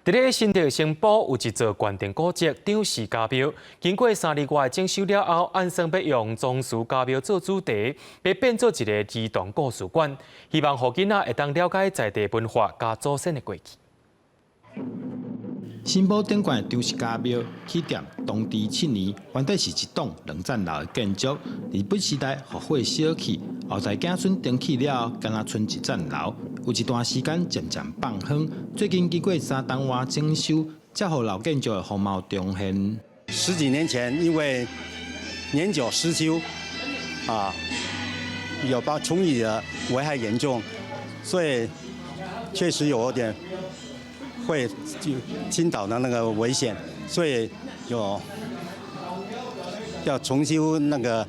佇咧新竹新埔有一座關定古蹟張氏家廟，經過3年外整修了後，按算欲用宗祠家廟做主題，欲變做一个兒童故事館，希望予囡仔會當了解在地文化佮祖先的過去。新埔頂懸的張氏家廟起踮同治7年，原底是一棟兩層樓的建築。日本時代予火燒去，後代子孫重起了後，干焦賰一層樓。有一段時間漸漸放荒。最近經過3冬外整修，才予老建築的風貌重現。十幾年前因為年久失修，啊，有把蟲蟻的危害嚴重，所以確實有點會就傾倒的那個危險，所以有要重修那個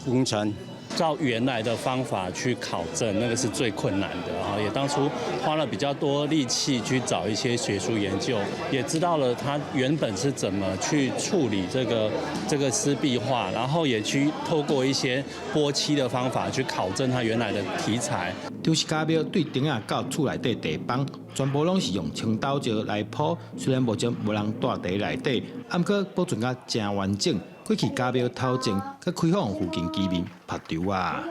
工程。照原來的方法去考證，那個是最困難的啊！也當初花了比較多力氣去找一些學術研究，也知道了他原本是怎麼去處理這個濕壁畫，然後也去透過一些撥漆的方法去考證他原來的題材。張氏家廟對頂仔到厝內底地板，全部攏是用青豆石來鋪，雖然目前無人蹛佇內底，毋過保存甲誠完整。過去家廟頭前，閣開放附近居民拍球仔。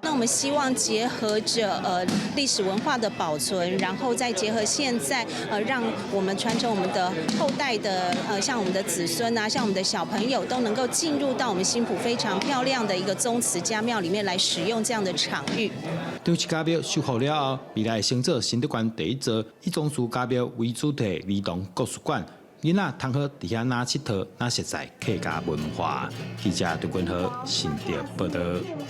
那我們希望結合着歷史文化的保存，然後再結合現在讓我們傳承我們的後代的像我們的子孫啊，像我們的小朋友都能夠進入到我們新埔非常漂亮的一個宗祠家廟裡面來使用這樣的場域。張氏家廟修復了後，未來成做新竹縣第一座以宗祠家廟為主題兒童故事館。囡仔通好佇遐若𨑨迌，若熟悉客家文化。記者陳君和新竹報道。